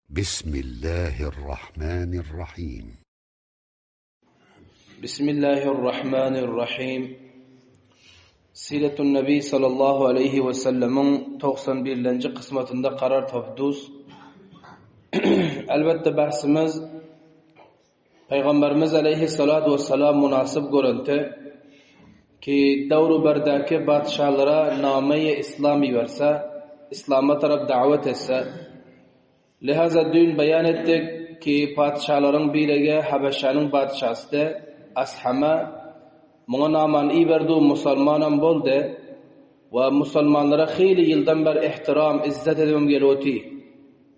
Bismillahirrahmanirrahim. Bismillahirrahmanirrahim. Siretun Nebi sallallahu aleyhi ve sellem'in 91. kısmetinde karar tapduz. Elbette bahsimiz Peygamberimiz aleyhissalatu vesselam münasip görüntü ki davru berdaki padişahlara name-i İslami verse, İslam'a taraf davet etse, Lihaza düýn beýan etdik ki patyşalaryň birege Habeşanyň patyşasydy Ashama muňa namany iberdi musalmanam boldy we musalmanlara hyly ýyldan bäri ehtiram izzet edibem gelip oty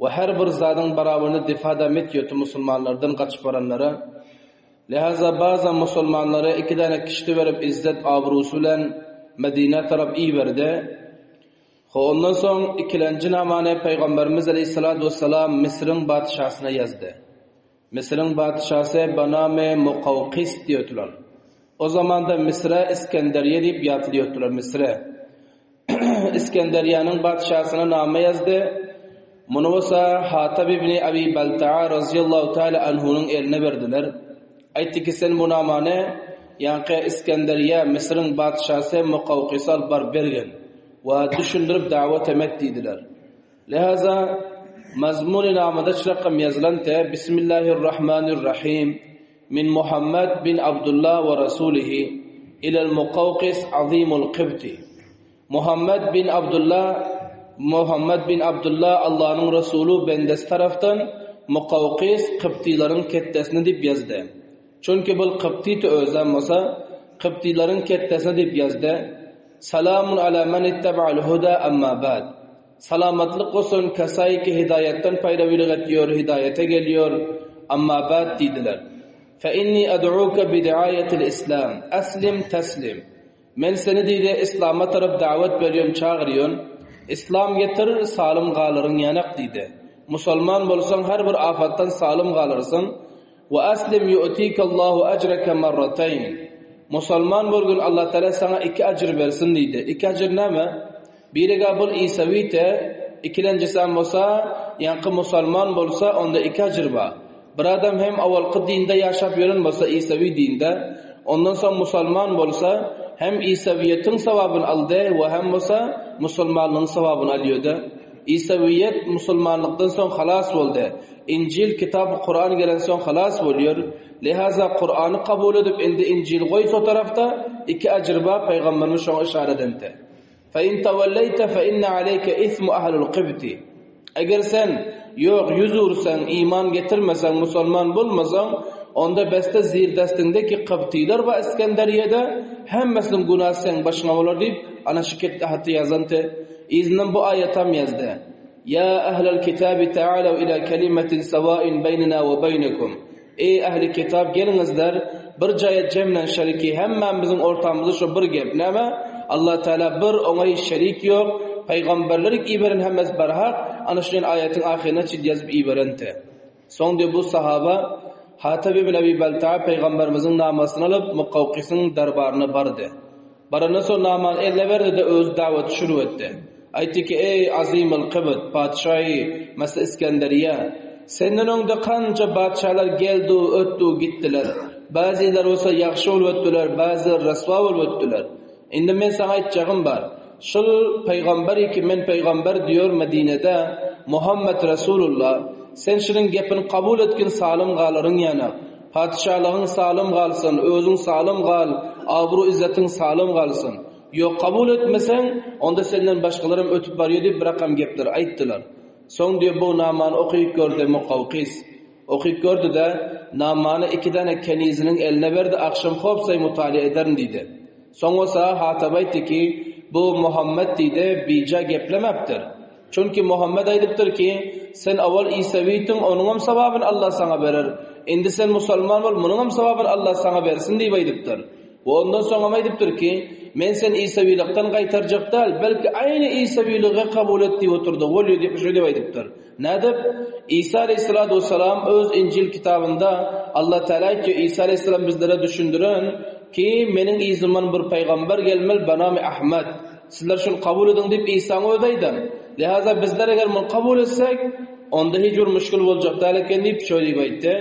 we her bir zadyň barabaryny difadam etýoty musulmanlardan gaçyp baranlara Lihaza bazan musulmanlara iki däne kişti berip izzet abrusy bilen Medinä tarap iberdi. Ho, ondan soň ikilenji namany Pygamberimiz aleýhissalatu wessalam Misriň patyşasyna ýazdy. Misriň patyşasy banamy Mukawkys diýipdiler. O zamanda Misre Iskenderiýe diýip ýatylýardylar Misre. Iskenderiýäniň patyşasyna nama ýazdy. Muny bolsa Hatab ibni Abi Baltaa razyýallahu taala anhunyň eline berdiler. Aýtdy ki, sen bu namany ýaňky Iskenderiýe Misriň patyşasy Mukawkysa alyp baryp bergin. We düşündirip dawet hem et diýdiler. Lihaza mazmuny namada şu rakam ýazylan te Bismillahirrahmanirrahim min Muhammed bin Abdullah we rasulihi ilel Mukawkis azimul Kibti. Muhammed bin Abdullah Muhammed bin Abdullah Allanyň resuly bendesi tarafdan Mukawkis Kibtilaryň ketdesine diýip ýazdy. Çünki bul Kibti özem bolsa Kibtilaryň ketdesine diýip ýazdy. Salamun ala men ittaba'al huda amma ba'd. Salamatlyk bolsun kasaý ki hidaýatdan paýrawylyk etýor hidaýata gelýor amma ba'd diýdiler. Fe inni ad'uka bi diaýatil islam aslim teslim. Men seni diýdi islama tarap dawet berýom çagyrýon. Islam getir salym galaryn ýanak diýdi. Musalman bolsaň her bir afatdan salym galarsyň. Wa aslim yu'tikallahu ajraka marratayn. Musalman bolgun Allah Taala saňa iki ajr bersin diýdi. Iki ajr näme? Biri gabul isawite, ikilenjisem bolsa, ýaňky musalman bolsa, onda iki ajr bar. Bir adam hem awalky dinde ýaşap ýören bolsa, isawi dinde, ondan soň musalman bolsa, hem isawiýetiň sowabyny aldy we hem bolsa musulmanlygyň sowabyny alýardy. Isawiýet musulmanlykdan soň halas boldy. Injil kitaby Kuran gelensoň halas bolýar. Lihaza Kurany kabul edip indi Injil goý so tarafda iki ajr bar Pygamberimiz şoňa yşara edende. Fe in tawalleýte fe inne aleýke ismu ahlul kibti. Eger sen ýok ýüz ursaň iman getirmeseň musulman bolmasaň onda beste zirdestiňdeki kybtylar bar Iskenderiýede hemmesiniň günäsi seň başyňa bolar diýip ana şu ketde haty ýazanty. Yzyndan bu aýatam ýazdy. Ýa ählel kitabi ta'alaw ila kelimetin sawa'in beýnena we beýnekum. Eý ähli kitap geliňizler bir jaýa jemlenşeliki hemmämiziň ortamyzda şo bir gep näme Allah Taala bir oňa hiç şerik ýok pygamberleri iberen hemmesi barhak ana şu aýatyň ahyryna çil ýazyp iberente. Soň diýip bu sahaba Hatab ibn Abi Baltaa pygamberimiziň namasyny alyp Mukawkysyň darbaryna bardy. Barandan soň namany eline berdi-de, özi daweti şuru etdi. Aýtdy ki, Eý, azymyl kybyt, patyşaýy Masr Isgenderiýe! Senden öňde kança patyşalar geldi, ötdi, gitdiler. Bäzileri bolsa ýagşy bolup ötdüler, bäzileri ryswa bolup ötdüler. Indi men saňa aýtjagym bar. Şul pygamber ki, men pygamber diýor Medinede, Muhammet Resulullah, sen şunuň gepini kabul etgin salym galaryň ýana. Patyşalygyň salym galsyn, özüň salym gal, abru-yzzetiň salym galsyn. Ýok, kabul etmeseň, onda senden başgalaram ötüp barýar diýip, birakam gepler aýtdylar. Soň diýip, bu namany okyp gördi Mukawkys. Okyp gördi-de, namany iki däne keniziniň eline berdi, agşam hopsaý mutalyýa ederin diýdi. Soň bolsa Hataba aýtdy ki, bu Muhammet diýdi, bija geplemepdir. Çünki Muhammet aýdypdyr ki, Sen owal isewitiň, onuňam sogabyny Allah saňa berer. Indi sen musulman bol, munuňam sogabyny Allah saňa bersin diýip aýdypdyr. We ondan soňam aýdypdyr ki, Men seni isewilykdan gaýtarjak däl, belki aýny isewiligi kabul et diýip oturdy. Bolýa diýip şeý diýip aýdypdyr. Nädip? Isa aleýhissalatu wessalam öz Injil kitabynda Allah Teala aýtýar, Isa aleýhissalam bizlere düşündiren ki, meniň yzymdan bir pygamber gelmeli, banamy Ahmet. Sizler şuny kabul ediň diýip Isaň özi aýdan. Lihaza bizler eger muny kabul etsek, onda hiç bir müşgil boljak däl eken diýip şöý diýip aýtdy.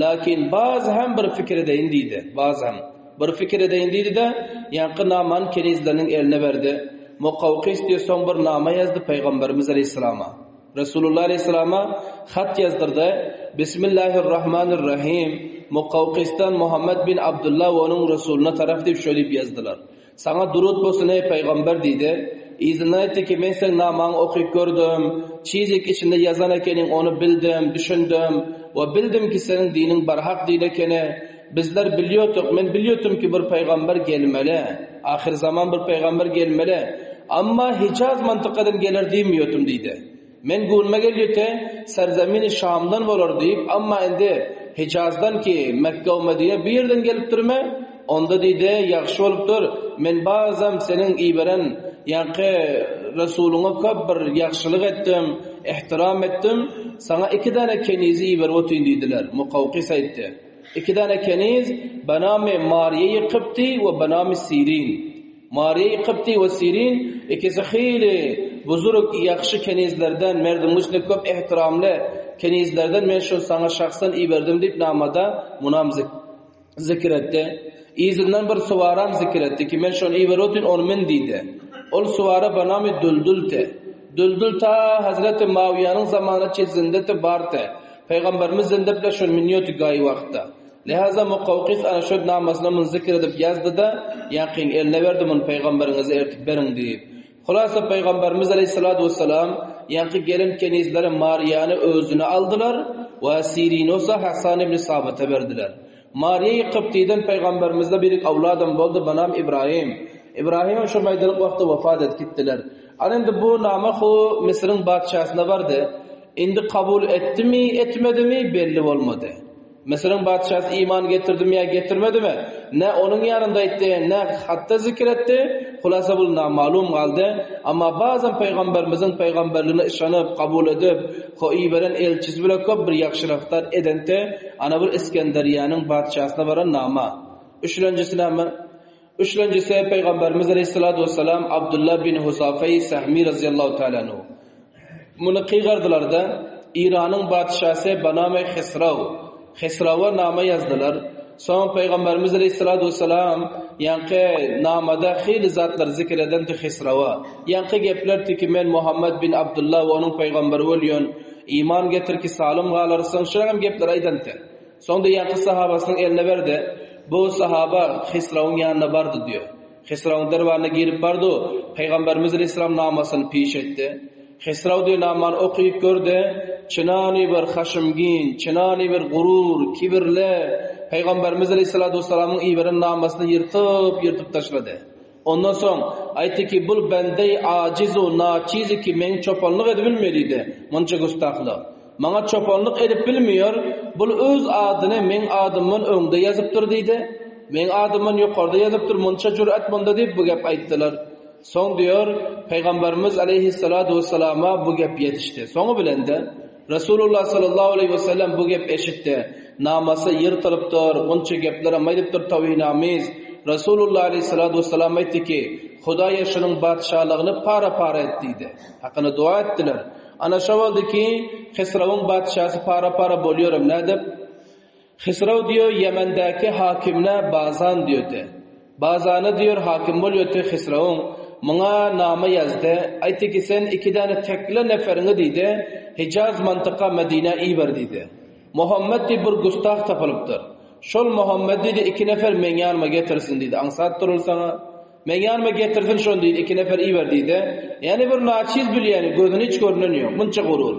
Lakin bazy hem bir pikir edeýin diýdi. Bazy hem bir pikir edeýin diýdi-de, ýaňky namany kenizleriniň eline berdi. Mukawkys diýip soň bir nama ýazdy Pygamberimiz aleýhissalama. Resulullah aleýhissalama hat ýazdyrdy, Bismillahirrahmanirrahim, Mukawkysdan Muhammet bin Abdullah we onuň Resulyna tarap diýip şöý diýip ýazdylar. Saňa durut bolsun eý pygamber diýdi. Yzyndan aýtdy ki, men seň namaňy okyp gördüm, çizik içinde ýazan ekeniň ony bildim, düşündim we bildim ki seniň diniň barhak din ekeni. Bizler bilýotuk, men bilýotum ki bir pygamber gelmeli, ahyr zaman bir pygamber gelmeli. Amma Hijaz mantykadan geler diýmeýotum diýdi. Men göwnüme gelýote, serzemini Şamdan bolar diýip, amma indi Hijazdan ki, Mekge we Medine bir ýerden gelipdirmi, onda diýdi, ýagşy bolupdyr, men bazam seniň iberen ýaňky Resulyňa köp bir ýagşylyk etdim, ehtiram etdim, saňa iki däne kenizi iberip otyryn diýdiler. Mukawkys aýtdy. Iki däne keniz, benamy Mariýe Kybty we benamy Sirin. Mariýe Kybty we Sirin ikisi hili buzurg ýagşy kenizlerden, merdumgyçly köp ehtiramly kenizlerden men şuny saňa şahsan iberdim diýip namada munam zikr etdi. Yzyndan bir suwaram zikr etdi ki men şony iberip otyryn ony min diýdi. Ol suwara banamy Düldülti. Düldül ta Hazreti Mawiýanyň zamanyna çenli zindeti bardy. Pygamberimiz zinde bile şony münýärdi gaý wagtda. Lihaza Mukawkys ana şo namasyna muny zikr edip ýazdy-da, ýakyn eline berdi, muny pygamberiňize ertip beriň diýip. Hulasa pygamberimiz aleýhissalatu wessalam ýaňky gelen kenizleri Mariýany özüne aldylar we Sirini bolsa Hasan ibn Sabyta berdiler. Mariýa Kybtydan pygamberimizde bir awladam boldy, banam Ibrahim. Ibrahimem şo maýdalyk wagtda wefat edip gitdiler. Ana indi bu nama hu Misriň patyşasyna bardy. Indi kabul etdimi, etmedimi belli bolmady. Müsüriň patyşasy iman getirdimi ýa getirmedimi, ne onuň ýanynda aýtdy, ne hatda zikr etdi, hulasa bul namalum galdy. Amma bazan pygamberimiziň pygamberligine yşanyp, kabul edip, ho iberen elçisi bile köp bir ýagşy raftar edente, ana bir Isgenderiýäniň patyşasyna baran nama. Üçlenjisi näme? Üçlenjisi pygamberimiz aleýhissalatu wessalam Abdullah bin Huzafeýi Sehmi razyýallahu taala anhu. Muny kygardylar-da, Iranyň patyşasy Baname Hysraw, Hysrawa nama ýazdylar. Soň Pygamberimiz aleýhissalatu wessalam ýaňky namada hili zatlar zikr edendi Hysrawa. Ýaňky gepler tiki men Muhammet bin Abdullah we onuň pygamberi bolýan, iman getir ki salym galarsyň, şular hem gepleri aýdandy. Soň-da ýaňky sahabasynyň eline berdi. Bu sahaba Hysrawyň ýanyna bardy diýýär. Hysrawyň derbaryna girip bardy, Pygamberimiz aleýhissalam namasyny piş etdi. Hysraw diýen namany okyp gördi, çynany bir haşymgin, çynany bir gurur, kibirli Pygamberimiz aleýhissalatu wessalamyň iberen namasyny ýyrtyp-ýyrtyp taşlady. Ondan soň, aýtdy ki, Bul bendeý ajiz-u naçiz ki meň çopanlyk edip bilmeýär diýdi, munça gustahlyk. Maňa çopanlyk edip bilmeýär, bul öz adyny meň adymdan öňde ýazypdyr diýdi. Meň adymdan ýokarda ýazypdyr, munça jür'et munda diýip bu gep aýtdylar. Soň diýer, Pygamberimiz aleýhissalatu wessalama bu gep ýetişdi. Soňy bilen-de, Resulullah sallallahu aleýhi wesellem bu gep eşitdi. Namasy ýyrtylypdyr, munça geplerem aýdypdyr tawhinamiz. Resulullah aleýhissalatu wessalam aýtdy ki, Hudaýa şunuň patyşalygyny para-para et diýdi. Hakyna dua etdiler. Ana şo boldy ki, Hysrawyň patyşasy para-para bolýaram nädip? Hysraw diýýär Ýemendäki hakimine Bazan diýýärdi. Bazana diýýär hakim bolýardy Hysrawyň. Muňa nama ýazdy. Aýtdy ki sen iki däne tekle neferiňi diýdi, Hijaz mantyka Medinä iber diýdi. Muhammet diýip bir gustah tapylypdyr. Şol Muhammet diýdi iki nefer meň ýanyma getirsin diýdi. Aňsat durul saňa. Meň ýanyma getirsin şony diýdi, iki nefer iber diýdi. Ýani bir naçiz bilýäni, gözüne hiç görünen ýok. Munça gurur.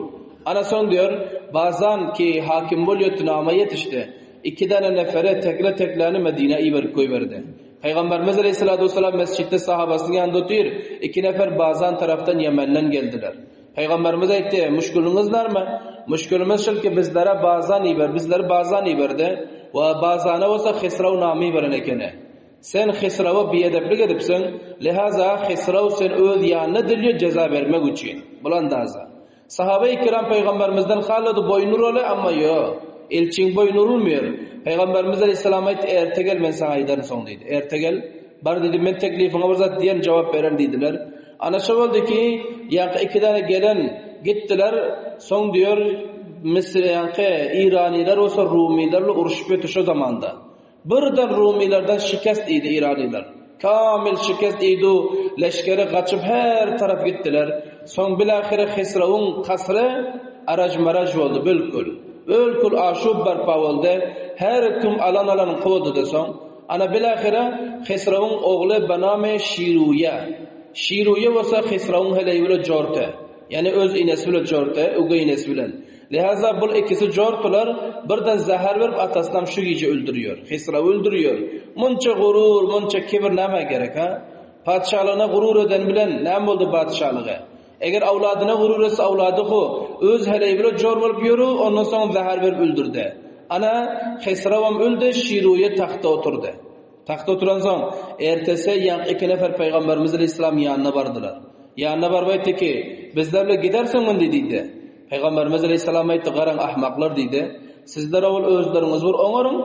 Ana soň diýer, Bazan ki hakim bolýardy nama ýetişdi. Iki däne nefere tekle-tekläni Medinä iberip goýberdi. Pygamberimiz aleýhissalatu wessalam mesjitde sahabasynyň ýanynda otyr, iki nefer Bazan tarapdan Ýemenden geldiler. Pygamberimiz aýtdy, Müşgiliňiz näme? Müşgilimiz şul ki, bizlere Bazan iber, bizleri Bazan iberdi we Bazana bolsa Hysraw nama iberen ekeni. Sen Hysrawa biedeplik edipsiň, lihaza Hysraw seni öz ýanyna dilýär jeza bermek üçin. Bul andaza. Sahabeýi kiram pygamberimizden halady boýun uraly, amma ýok. Elçiň boýun urulmaýar. Pygamberimiz aleýhissalam aýtdy, erte gel men saňa aýdaryn soň diýdi. Erte gel, bar diýdi, men teklifiňe bir zat diýen jogap bererin diýdiler. Ana şo boldy ki, ýaňky iki däne gelen gitdiler, soň diýer Misr ýaňky Iranylar bolsa Rumylar bilen uruşyp ýötdi şo zamanda. Birden Rumylardan şikest iýdi Iranylar. Kamil şikest iýdi, leşgeri gaçyp her tarap gitdiler. Soň bilahyra Hysrawyň kasry araj-maraj boldy bilkul. Bilkul aşub barpa boldy. Her kim alan-alan kowdy-da soň. Ana bilahyra Hysrawyň ogly banamy Şiruýa. Şiruýa bolsa Hysrawyň heleýi bilen jorta. Ýagny öz inesi bilen jorta, ögeý inesi bilen. Lihaza bul ikisi jortular birden zäher berip atasynam şu gije öldürýär. Hysrawy öldürýär. Munça gurur, munça kibir nämä gerek ha? Patyşalygyna gurur eden bilen näme boldy patyşalygy? Eger awladyna gurur etse awlady hu öz heleýi bilen jor bolup ýörü, ondan soňam zäher berip öldürdi. Ana, Hysrawam öldi, Şiruýe tagtda oturdy. Tagtda oturansoň, ertesi ýaňky iki nefer Pygamberimiz aleýhissalam ýanyna bardylar. Ýanyna baryp aýtdy ki, Bizler bilen gidersiňmi indi diýdi. Pygamberimiz aleýhissalam aýtdy, Garaň ahmaklar diýdi. Sizler owal özleriňizi bir oňaryň.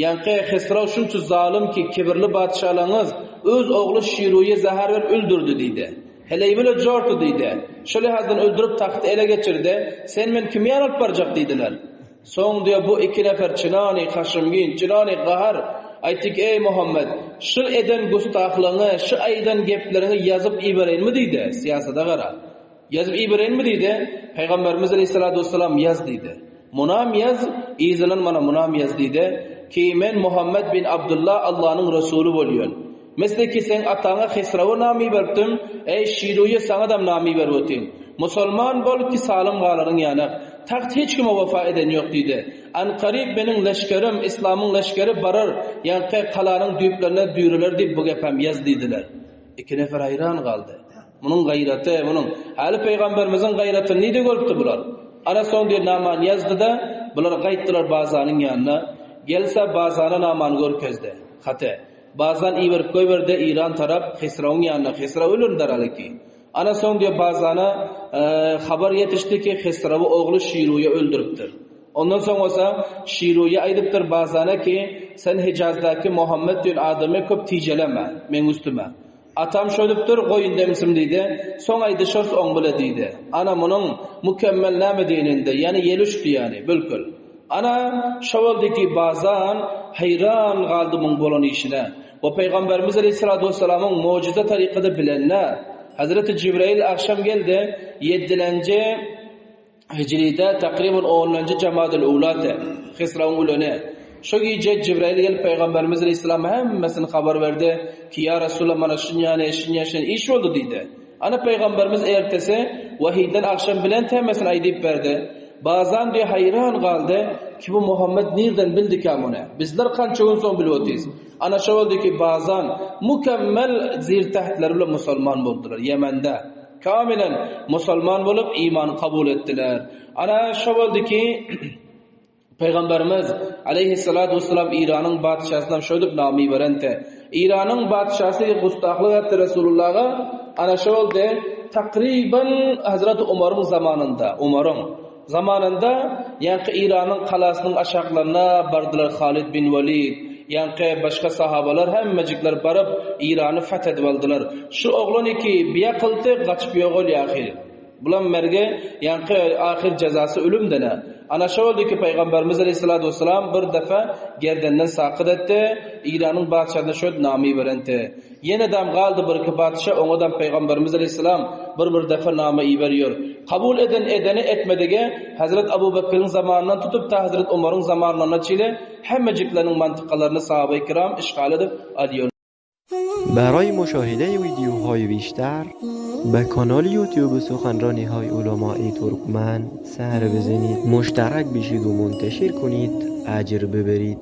Ýaňky Hysraw şunça zalym ki, kibirli patyşalaryňyz öz ogly Şiruýy zäher berip öldürdi diýdi. Heleý bile jorty diýdi. Şo lihazdan öldürip tagty ele geçirdi. Sen men kimi ýan alyp barjak diýdiler. Soň diýýär, bu iki nefer çynany haşymgyn, çynany gahar, aýtdy ki, Eý, Muhammet, şu eden gustahlygyňy, şu aýdan gepleriňi ýazyp ibereýinmi diýdi, syýasata gara. Ýazyp ibereýinmi diýdi. Pygamberimiz aleýhissalatu wessalam ýaz diýdi. Munam ýaz, yzyndan mana munam ýaz diýdi, ki men Muhammet bin Abdullah Allanyň resuly bolýan. Misli ki seň ataňa Hysrawa name iberipdim, eý, Şiruýe saňadam name iberip otyn. Musulman bol ki salym galaryň ýanak. Tagt hiç kime wefa eden ýok diýdi. Ankaryp meniň leşgerim, islamyň leşgeri barar, ýaňky galanyň düýplerine düýrüler diýip bu gepem ýaz diýdiler. Iki nefer haýran galdy. Munuň gaýraty, munuň, häli pygamberimiziň gaýratyny nirde görüpdi bular? Ana soň diýip namany ýazdy-da, bular gaýtdylar Bazanyň ýanyna. Gelse Bazana namany görkezdi, haty. Bazan iberip goýberdi Iran tarap Hysrawyň ýanyna, Hysraw ölen daralyki. Ana soň diýip Bazana habar ýetişdi ki, Hysrawy ogly Şiruýa öldüripdir. Ondan soň bolsa Şiruýa aýdypdyr Bazana ki, sen Hijazdaky Muhammet diýen adamy köp tijeleme, meň üstüme. Atam şöýdüpdir, goý indemsim diýdi. Soň aýdyşarys oň bile diýdi. Ana munuň mükemmel näme diýen indi, ýani ýel uçdy ýani, bülkül. Ana, şo boldy ki, Bazan haýran galdy muň bolan işine. We Pygamberimiz aleýhissalatu wessalamyň mujize tarykada bilenine, Hezreti Jibrail agşam geldi, ýedilenji hijride takryban onunjy jamadyl ulady, Hysrawyň üleni. Şo gije Jibrail gelip Pygamberimiz aleýhissalama hemmesini habar berdi ki, ýa Resulallah mana şunýany, şunýa şun iş boldy diýdi. Ana Pygamberimiz ertesi wahydan agşam bilen hemmesini aýdyp berdi. Bazan diýe haýran galdy ki bu Muhammet nirden bildikä muny? Bizler kança gün soň bilip otyrys. Ana şo boldy ki Bazan mükemmel zir-tähtleri bilen musulman boldular Ýemende. Kamilen musulman bolup iman kabul etdiler. Ana şo boldy ki Pygamberimiz aleýhissalatu wessalam Iranyň patyşasynam şöýdüp name iberente. Iranyň patyşasy gustahlyk etdi Resulullaha, ana şo boldy, takryban Hazreti Umaryň zamanynda, Umaryň zamanynda ýaňky Iranyň galasynyň aşaklaryna bardylar Halid bin Walid, ýaňky başga sahabalar hemmejikler baryp Irany feth edip aldylar. Şu oglan iki biakyldy gaçyp ýogalýar ahyry. Bulam mergi, ýaňky ahyr jezasy ölümden-ä. Ana şo boldy ki, Pygamberimiz aleýhissalatu wessalam bir depe gerdenden sakyt etdi, Iranyň patyşasyna şöýdip name iberenti. Ýene-dam galdy birki patyşa, oňa-dam Pygamberimiz aleýhissalam bir-bir depe name iberýär. Kabul eden edeni, etmedigi Hezret Abu Bekiriň zamanyndan tutup ta Hezret Omaryň zamanlaryna çili hemmejikleriniň mantykalaryny sahabaýy kiram işgal edip alýarlar. برای مشاهده ویدیوهای بیشتر به کانال یوتیوب سخنرانی های علمای ترکمن سر بزنید مشترک بشید و منتشر کنید اجر ببرید.